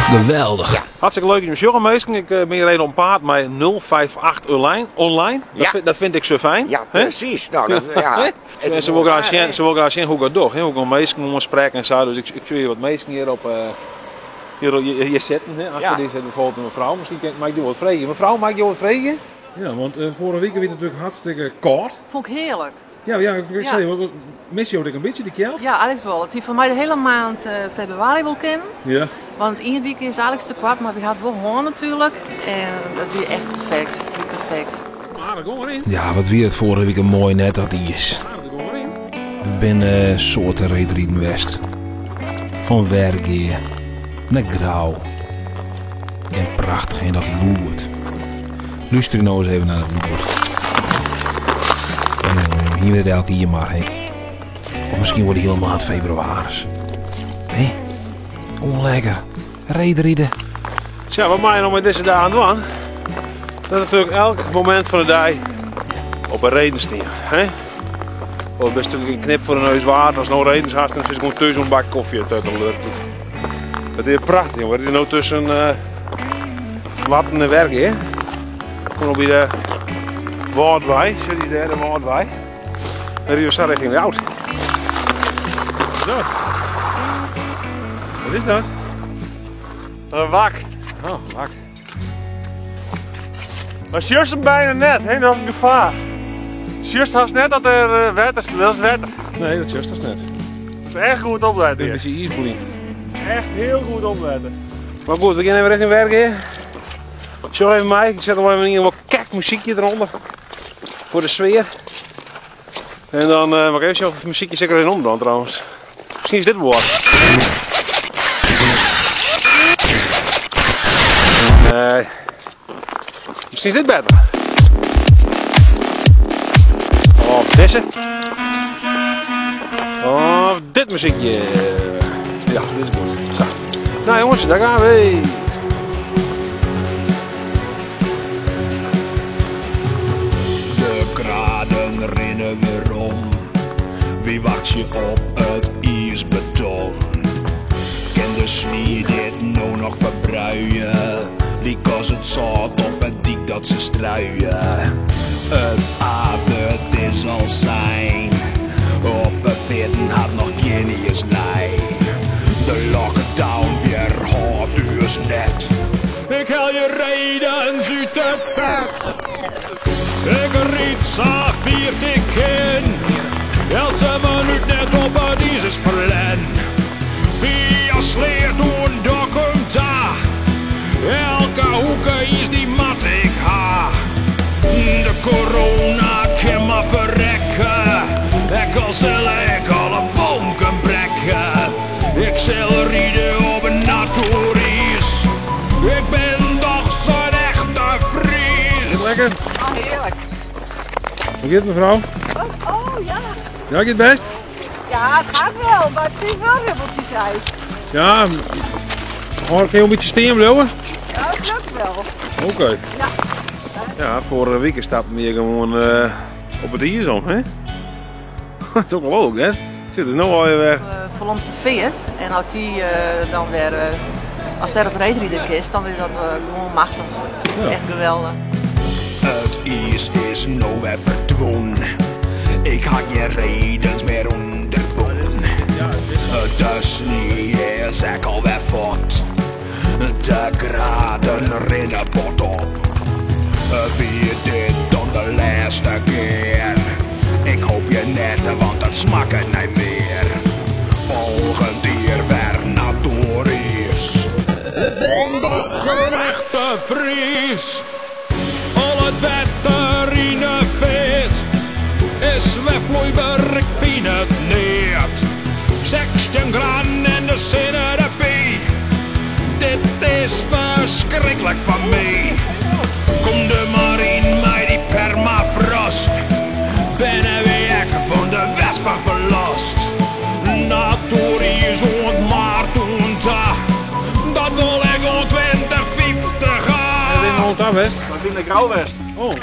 Geweldich. Hartstikke leuk dat je me sjogge, minsken. Ik bin hjir even op paad mei 058 online. Online. Dat, Ja. vind, dat vind ik zo fijn. Ja, Hè? precies. Nou, dat, ja. En ze wil graag zien, ze wil graag zien hoe ik dat doe. Hè? Hoe ik met minsken omsprek en zo. Dus ik zie hier wat minsken hier op hier zitten. Hè? Achter Ja. die zit bijvoorbeeld een mevrouw. Misschien mag ik die wat vragen. Mevrouw, mag ik jou wat vragen? Ja, want vorige week was het natuurlijk hartstikke koud. Vond ik heerlijk. Ja, ja, ik Ja. zei, mis je ook een beetje die kjeld? Ja, eigenlijk wel. Het is voor mij de hele maand februari wel kennen. Ja. Want één week is eigenlijk te kwart, maar we hadden wel hoorn natuurlijk. En dat is echt perfect. Perfect. Maar daar kom maar in. Ja, wat wie het vorige week een mooi net dat die is. Maar daar kom maar in. We zijn eh soorten reedrieden West. Van Wergeer naar Grauw. En prachtig in dat loert. Luister nou eens even naar dat loert. En hier weer elke hier maar heen. Of misschien wordt het helemaal maand februari. Hé? Onlekker. Reedrieden. Tja, wat maak je nou met deze dagen doen? Dat is natuurlijk elk moment van de dag op een reden staan. Hè? Of best natuurlijk een knip voor de neus waard. Als nou redens haast, dan is het gewoon thuis een bak koffie uit te lurken. Het is prachtig, jongen. Het is nou tussen Watten en Werken, hè? Kom op bij de Waardwei. Zit die daar, de Waardwei? En die is richting de oud. Wat is dat? Wat is dat? Een wak. Oh, wak. Maar juist hem bijna net, hè? Dat is het gevaar. Juist haast net dat er water is, dat is water. Nee, dat is juist net. Dat is echt goed opletten Een hier. beetje ijsboeling. Echt heel goed opletten. Maar goed, we gaan even richting werken. Zo even mij, ik zet nog even een wat kek muziekje eronder. Voor de sfeer. En dan mag ik even zien of het muziekje zeker in om dan trouwens. Misschien is dit woord. Nee. Misschien is dit beter. Of deze. Of dit muziekje. Ja, dit is goed. Zo. Nou jongens, daar gaan we. De graden rennen weer om. Wie wacht je op het ijsbeton? Ken de sneeuw dit nou nog verbruien? Die kost het zout op het dik dat ze struien. Het aarde is al zijn. Op het bidden had nog geen eens lijn. De lockdown weer houdt u eens net. Ik haal je reden uit de pet. Ik riet zo viert ik in. Elke minuut net op het ijs is verlen. Via sleert toen dokum ta. Elke hoeke is die mat ik ha. De corona kan maar verrekken. Ik al zal ik alle bonken brekken. Ik zal rijden op een natuurijs. Ik ben toch zo'n echte Fries. Lekker. Oh, heerlijk. Hoe gaat het mevrouw? Oh, ja. Ja, gaat het best? Ja, het gaat wel, maar het ziet wel ribbeltjes uit. Ja, hoor ik heel een beetje steen blijven? Ja, het lukt wel. Oké. Ja. Ja, vorige week stapten we hier gewoon op het ijs om, hè? Dat is ook wel leuk, hè? Zit er nou alweer. Verlomste Veert. En als die dan weer, als daar op reedrieden is, dan is dat gewoon machtig. Ja. Echt geweldig. Het ijs is nou weer verdwongen. Ik had geen redens meer onderboen. De sneeuw is ek alweer voort. De graden rennen pot op. Wie dit dan de laatste keer? Ik hoop je net, want het smaakt niet meer. Volgend jaar weer natuurijs. Onbegerechte Fries. Al het wetter in de vet is wegvloeibaar, ik vind het niet. 16 graden en de zinnen erbij. Dit is verschrikkelijk van mij. Kom er maar in, mij die permafrost. Ben ik van de wespen verlost. Natuur is ontmaard unter. Dat wil ik al 2050 We zijn nog daar best. We zijn de Grauwwest. Oh,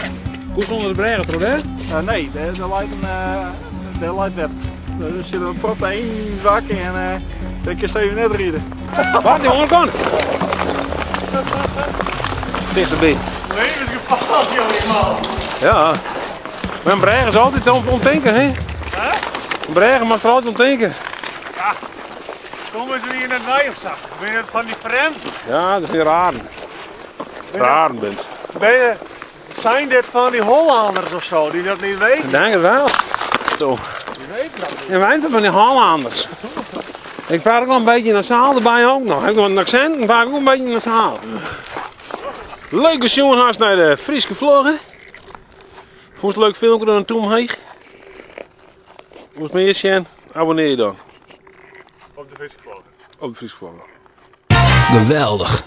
hoe onder de bregen, toch, hè? Nee, daar lijkt een daar lijkt wet. Er zit een proteïnzak en daar kun je even net rijden. Wat, die onderkant? Tichterby. Levensgevaarlijk, jongen, man. Ja. Maar een brêge is altyd om tinken, hè? Een brêge moatst der altyd om tinken. Ja. Komme se hjir net nei of sa? Binne it fan dy frjemden? Ja, dat binne raren. Raren bint. Ben je, zijn dit van die Hollanders of zo, die dat niet weten? Ik denk het wel. Zo. Die weten dat niet. En wij zijn van die Hollanders. Ik praat ook nog een beetje nasaal erbij ook nog. Ik heb een accent, ik praat ook een beetje nasaal. Leuke jongen naar de Fryske vlogger. Vond je het leuk filmpje dan een toe omheen? Moet meer zien? Abonneer je dan Op de Fryske vlogger. op de Fryske vlogger. Geweldich.